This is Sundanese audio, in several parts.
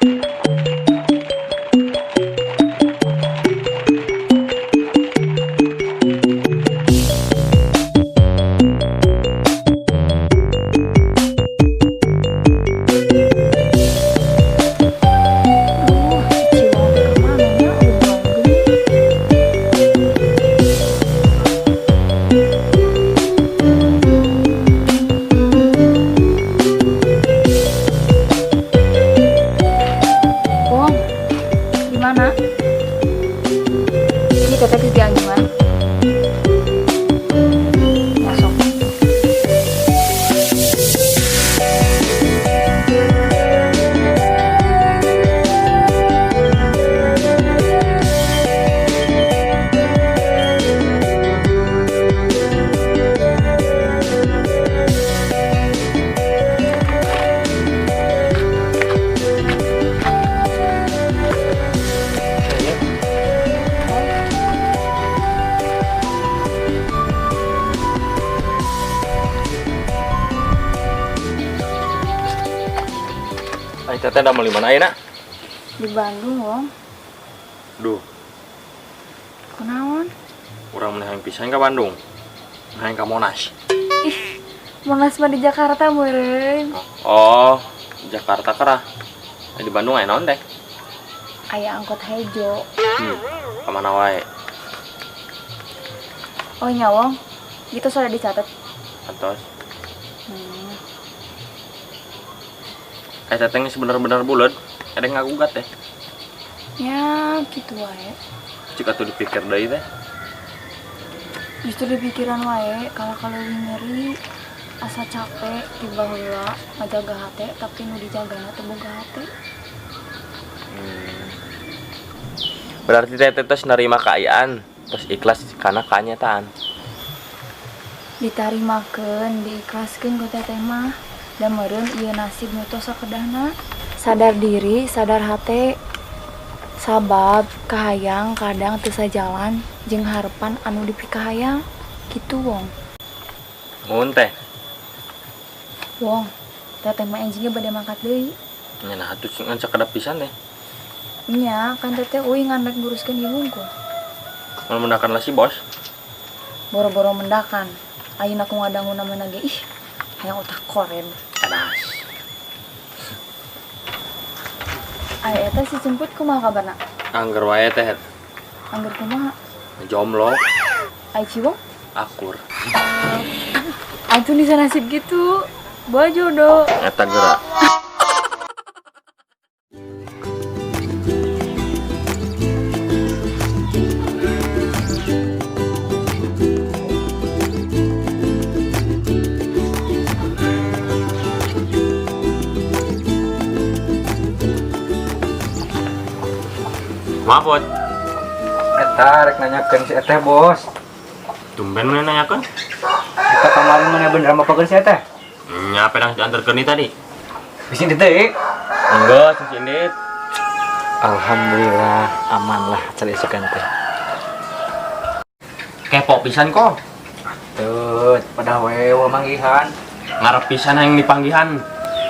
Duh, si Ciwong teh kamana nya? Euweuh geuning. Wong, di mana? Ini teteh geus dianjungan. Ya sok. Ai teteh damel di mana ayeuna? Di Bandung, Wong. Duh, Kunaon? Urang mah hayang pisan ka Bandung. Hayang ka Monas. Ih, Monas mah di Jakarta meureun. Oh, Jakarta kerah. Di Bandung aya naon teh? Aya angkot hejo. Ka mana wae? Oh nya, Wong. Gitu sudah dicatat. Atos. Eh, teteh geus bener-bener buleud. Ada ngagugat teh. Ya, gitu wae. Cik atuh dipikir deui teh. Justru di pikiran wae kalau kalau nyeri asa capek tiba heula ngajaga hate, tapi nu dijagana teu boga hate. Berarti teteh tos nerima kaayaan, terus ikhlas karena kenyataan. Ditarimakeun, diikhlaskeun ku teteh mah. Da meureun ieu nasib nu tos sakedahna. Sadar diri, sadar hate. Sabab kahayang kadang teu sajalan jeung harepan anu dipikahayang kitu, Wong. Mun teh. Wong, teteh mah enjingnya bade mangkat deui. Nya nah atuh ngan sakedap pisan teh. Nya, kan teteh uing ngan rek nguruskeun ieu hungkul. Mun mendakan lah si bos. Boro-boro mendakan. Ayeuna aku ngadangu namana ge ih, hayang otak koren. Panas. Aya eta si Cemput kumaha kabarna? Angger wae teh. Angger kumaha? Jomblo. Ai Ciwong? Akur. Atuh bisa nasib gitu. Bawa jodoh. Eta geura. Maaf, Bot. Eta rek nanyakeun si Eteh, Bos. Tumben mana nanyakeun? Eta kemarin mana bener mapakeun si Eteh? Nya apa yang diantarkeun ni tadi? Bisi deui. Enggak, sing indit. Alhamdulillah aman lah cari isukan teh. Kepo pisan kok. Tuh, pada wewe manggihan. Ngarep pisan yang dipanggihan.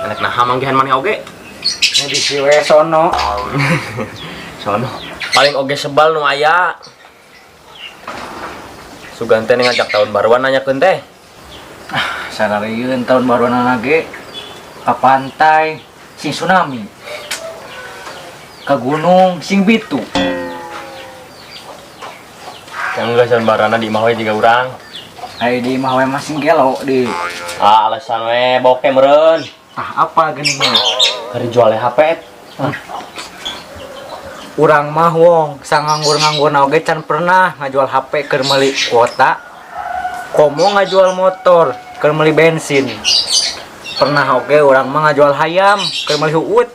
Enak nah manggihan maneh oge. Nya bisi we sono. Sono. Paling oge sebal nu aya. Sugan teh ngajak tahun baruan nanyakeun teh. Ah, sararieun tahun baruan ge ka pantai sing tsunami. Ka gunung sing bitu. Yang geus tahun baruan di imah we jiga urang. Ai di imah we mah sing gelo di. Ah, alasan we boke meureun. Ah, apa geuning mah? Keur jual HP. Ah. Urang mah wong sanganggur-nganggurna oge can pernah ngajual HP keur meuli kuota. Komo ngajual motor keur meuli bensin. Pernah oge urang mah ngajual hayam keur meuli huut.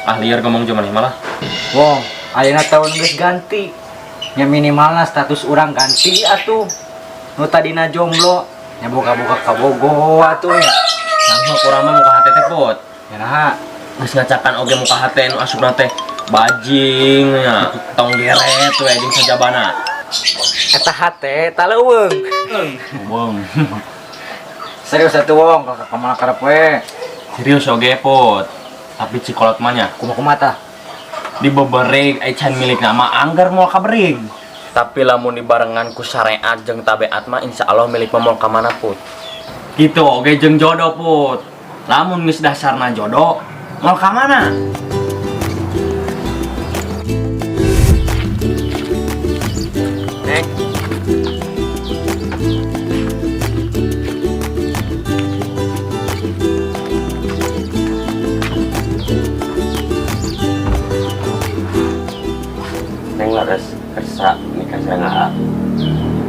Ah, liar ngomong cuman malah. Wong, ayeuna tahun geus ganti. Nya minimalna status urang ganti atuh. Nu tadina jomblo, nya boga-boga kabogo atuh ya. Nah, urang mah muka hate teh, Put. Ya naha? Geus ngacakan oge muka hate nu asupna teh bajing nya, tong geret we jeung sajabana. Eta hate ta leuweung. Wong. Serius atuh wong, ka kamana karep we. Serius oge, Put. Tapi cikolot mah nya Kumaha tah? Dibeberig ai can milik nama anggar moal kaberig. Tapi lamun dibarengan ku syariat jeung tabiat mah insya Allah milik mah moal ka mana, Put. Gitu oge jeung jodoh, Put. Lamun geus dasarna jodoh moal ka mana? Neng. Neng leres kersa nikah sareng Aa?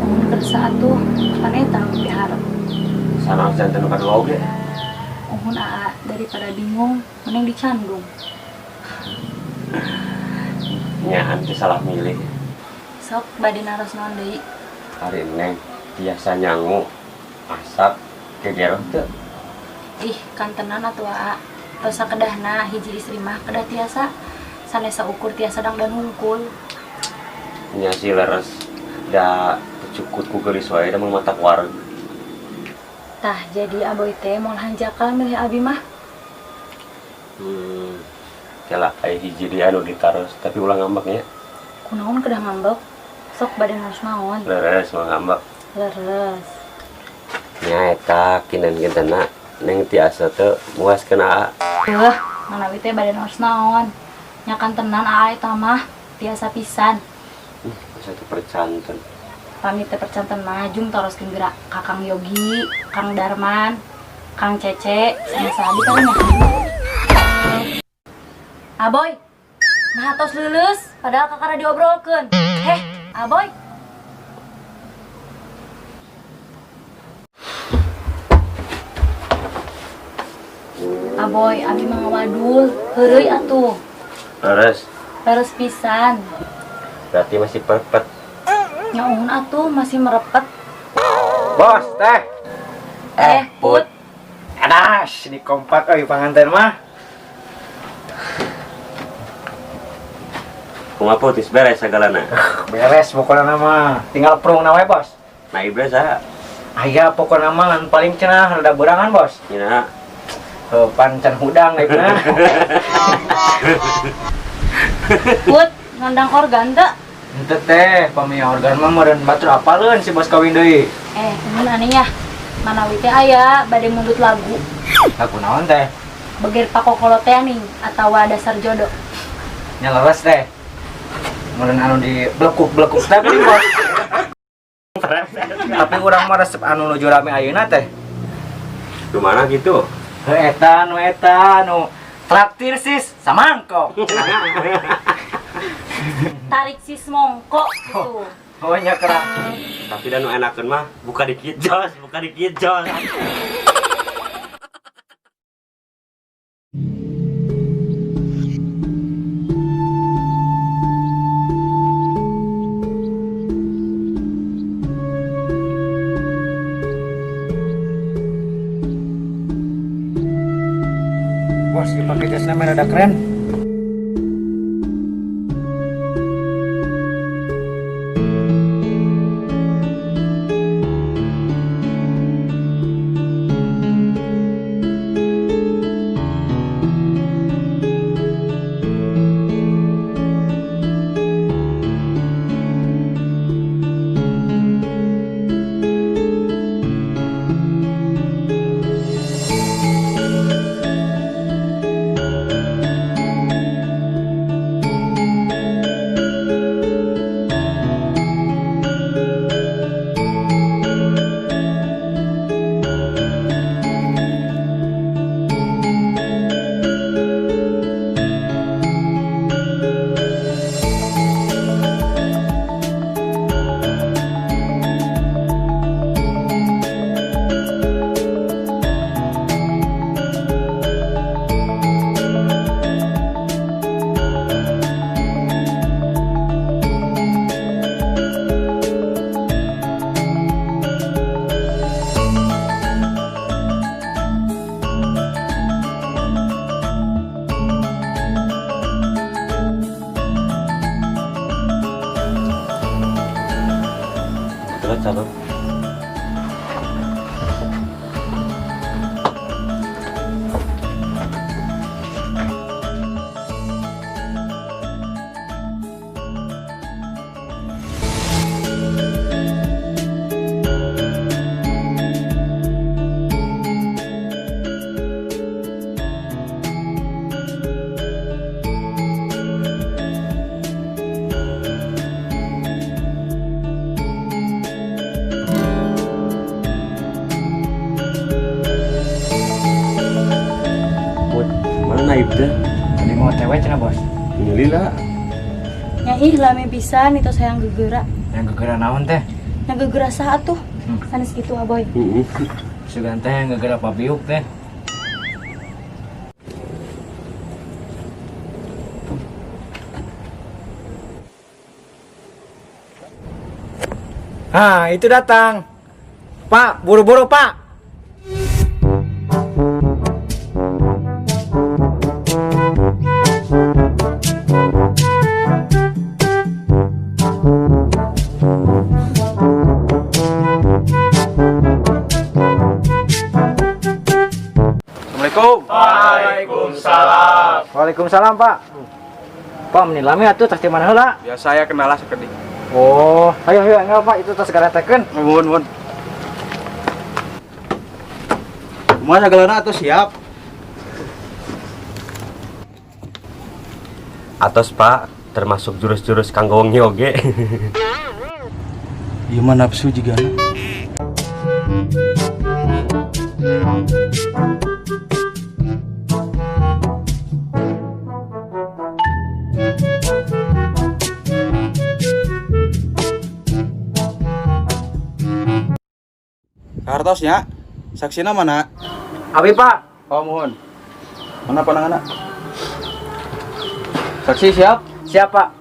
Mun kersa atuh, pan eta nu diharep. Sanaos janten nu kadua oge. Uhun Aa, daripada bingung, mending dicandung. Nyaan teh salah milih. Sok bade naros naon deui? Ari Neng biasa nyangu masak gegeroh teu? Ih, kantenan atuh Aa. Tos sakedahna hiji istri mah kedah tiasa sanes saukur tiasa dangdan hungkul. Nya sih leres da teu cukut ku geulis wae da mun matak wareg. Tah jadi Aboy teh moal hanjakal milih abi mah. Kela aya hiji deui anu ditaros tapi ulah ngambek nya. Kunaon kedah ngambek? Sok bade naros naon? Leres mah ngambek. Leres. Nya eta kinten-kintenna Neng tiasa teu muaskeun Aa. Wah, manawi teh bade naros naon? Nya kantenan Aa eta mah tiasa pisan. Asa teu percanten. Pamit teh percanten mah jung taroskeun geura ka Kang Yogi, Kang Darman, Kang Cece, sama Sabi kali nya. Aboy, nah tos lulus, padahal kakara diobrolkeun. Heh, Aboy. Aboy, abi mah ngawadul, heureuy atuh. Leres. Leres pisan. Berarti masih perpet. Nya uhun atuh masih merepet. Bos, teh. Put. Adas, di kompak euy panganten mah. Kumaha Put, geus beres sagalana? Beres pokona mah. Tinggal prungna we, Bos. Nah, ieu saha? Aya pokona mah ngan paling cenah rada berangan, Bos. Nya. Heuh, pan can hudang naikna. Put, ngandang organ teu? Henteu teh, pami organ mah meureun batur apaleun si bos kawin deui. Temen aneh ya. Manawi teh aya bade mundut lagu. Lagu naon teh? Beger pakokolo teh ning atawa dasar jodoh. Nya leres teh. Meureun anu di blekuk-blekuk teh geuning, Bos. Tapi urang mah resep anu nuju rame ayeuna teh. Kumaha gitu? Heuh, eta nu eta nu traktir sis samangkok. Tarik sis mongkok gitu. Oh, nya kerang. Tapi da nu enakeun mah buka dikit jos, buka dikit jos. Bos, dipake jasna mah rada keren. Betul calon. Teh. Tadi mau OTW cenah, Bos. Ini lila. Nya ih lami pisan itu sayang gegera. Yang gegera naon teh? Yang gegera saha tuh? Sanes kitu Aboy. Heeh. Sugan teh yang gegera pabiuk teh. Ah, itu datang. Pak, buru-buru, Pak. Assalamualaikum. Waalaikumsalam. Waalaikumsalam, Pak. Pak, meni lami atuh tas di mana heula? Ya saya kenal sakedik. Oh, ayo ayo enggak Pak, itu tas garetekeun. Nuhun, nuhun. Kumaha sagalana atuh siap? Atos Pak, termasuk jurus-jurus kanggo wengi oge. Ieu mah nafsu jigana. Kartosnya, saksina mana? Abi, Pak. Oh, mohon. Mana pananganna? Saksi siap? Siap, Pak.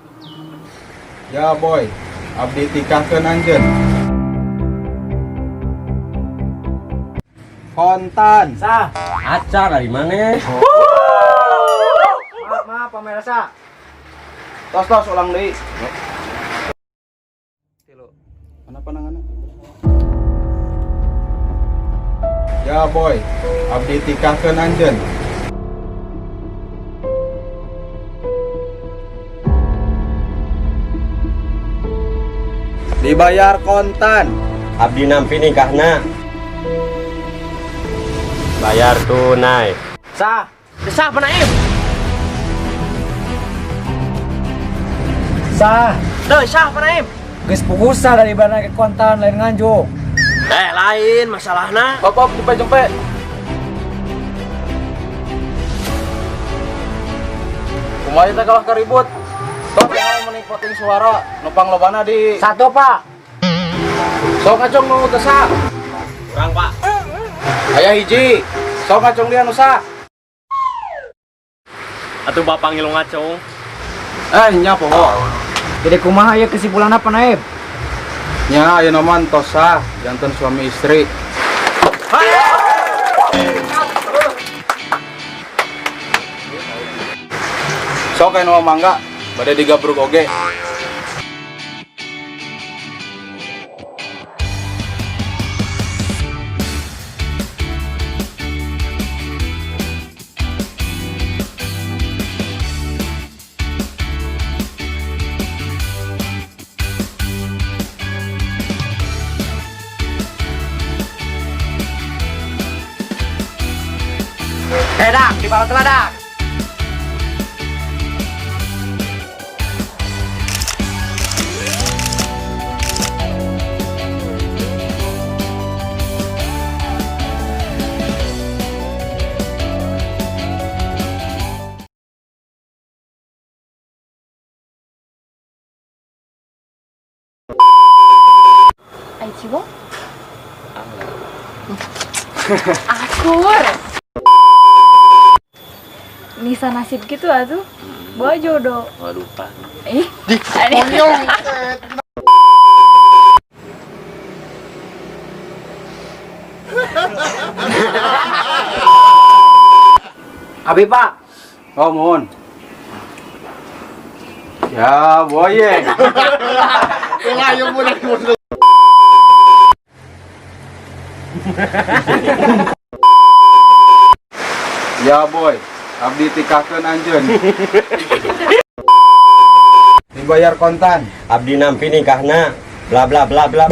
Ya, boy. Abdi tikahkeun anjeun. Kontan. Sah. Acar dari mana? Maaf, maaf, pemirsa. Tos tos ulang deui. Mana pananganna? Ya boy, abdi tikahkeun anjeun. Dibayar kontan. Abdi nampi nikahna. Bayar tunai. Sah. Sah Pak Naim. Sah. Duh, sah Pak Naim. Geus pugusa dari bana ke kontan lain nganjuk. Lain masalahna. Hop hop jempe jempe. Kumaha teh kalah karibut. Tos yang meni voting suara numpang lobana di satu, Pak. Sok ngacung nu teu sah. Kurang, Pak. Aya hiji. Sok ngacung dia nu sah. Atuh bapak ngilu ngacung. Nya poho. Jadi kumaha ieu kesimpulanna Pak Naib? Nya ayeuna mah tos sah janten suami istri. Sok aya nu mangga bade digabrug oge. Dak, di bawah teladak. Ai Cibo? Akur. Nisa nasib gitu atuh. Bawa jodoh. Nggak lupa. Ih, Abi, Pak. Oh, mohon. Ya, boye. Ya, boy. Abdi tikahkeun anjeun. Dibayar kontan. Abdi nampi nikahna. Bla bla bla bla.